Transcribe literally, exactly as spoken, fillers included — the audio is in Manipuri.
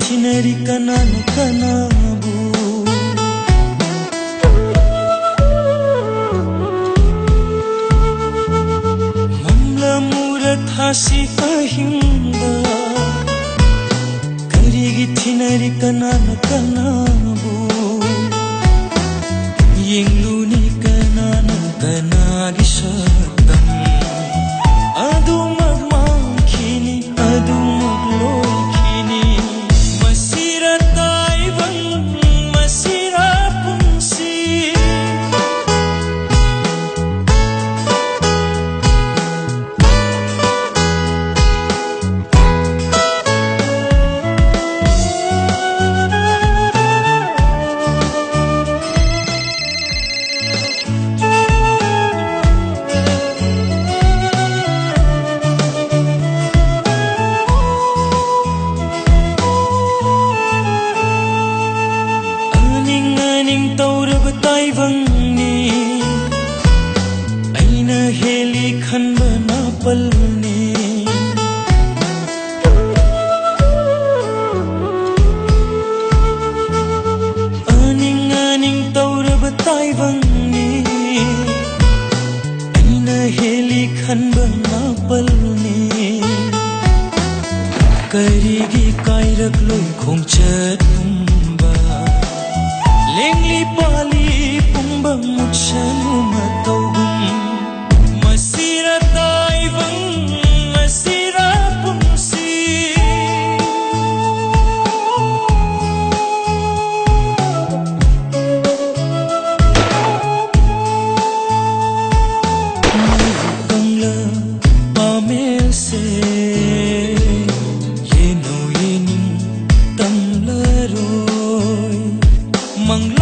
ꯊꯤꯅꯔꯤ ꯀꯅꯥꯅ ꯀꯅꯥꯕꯨ? ꯃꯝꯂꯝꯃꯨꯔ ꯊꯥꯁꯤ ꯑꯍꯤꯡꯗ ꯀꯔꯤꯒꯤ ꯊꯤꯅꯔꯤ ꯀꯅꯥꯅ ꯀꯅꯥꯕꯨ? ꯌꯦꯡꯂꯨꯅꯤ ꯀꯅꯥꯅ ꯀꯅꯥꯒꯤ ꯁꯛꯇꯝ? ꯑꯗꯨꯃꯛ ꯃꯥꯡꯈꯤꯅꯤ, ꯑꯗꯨꯃꯛ ꯂꯣꯏꯈꯤꯅꯤ꯫ ꯃꯁꯤꯔ ꯇꯥꯏꯕꯪ, ꯃꯁꯤꯔ ꯄꯨꯟꯁꯤ? ꯑꯅꯤꯡ ꯑꯅꯤꯡ ꯇꯧꯔꯕ ꯇꯥꯏꯕꯪꯅꯤ, ꯑꯩꯅ ꯍꯦꯜꯂꯤ ꯈꯟꯕ ꯅꯥꯄꯜꯅꯤ꯫ ꯑꯅꯤꯡ ꯑꯅꯤꯡ ꯇꯧꯔꯕ ꯇꯥꯏꯕꯪꯅꯤ, ꯑꯩꯅ ꯍꯦꯜꯂꯤ ꯈꯟꯕ ꯃꯥꯄꯜꯅꯤ꯫ ꯀꯔꯤꯒꯤ ꯀꯥꯏꯔꯛꯂꯣꯏ ꯈꯣꯡꯆꯠ ꯄꯨꯝꯕ? ꯂꯦꯡꯂꯤ ꯄꯥꯜꯂꯤ ꯄꯨꯝꯕ ꯃꯨꯛꯁꯟ ꯃꯇꯧꯒꯨꯝ꯫ ꯃꯁꯤꯔ ꯇꯥꯏꯕꯪ, ꯃꯁꯤꯔ ꯄꯨꯟꯁꯤ? ꯃꯩꯔꯨ ꯀꯪꯂ ꯄꯥꯃꯦꯜꯁꯦ, ꯌꯦꯅꯧ ꯌꯦꯅꯤꯡ ꯇꯝꯂꯔꯣꯏ꯫ ꯃꯪꯂꯥ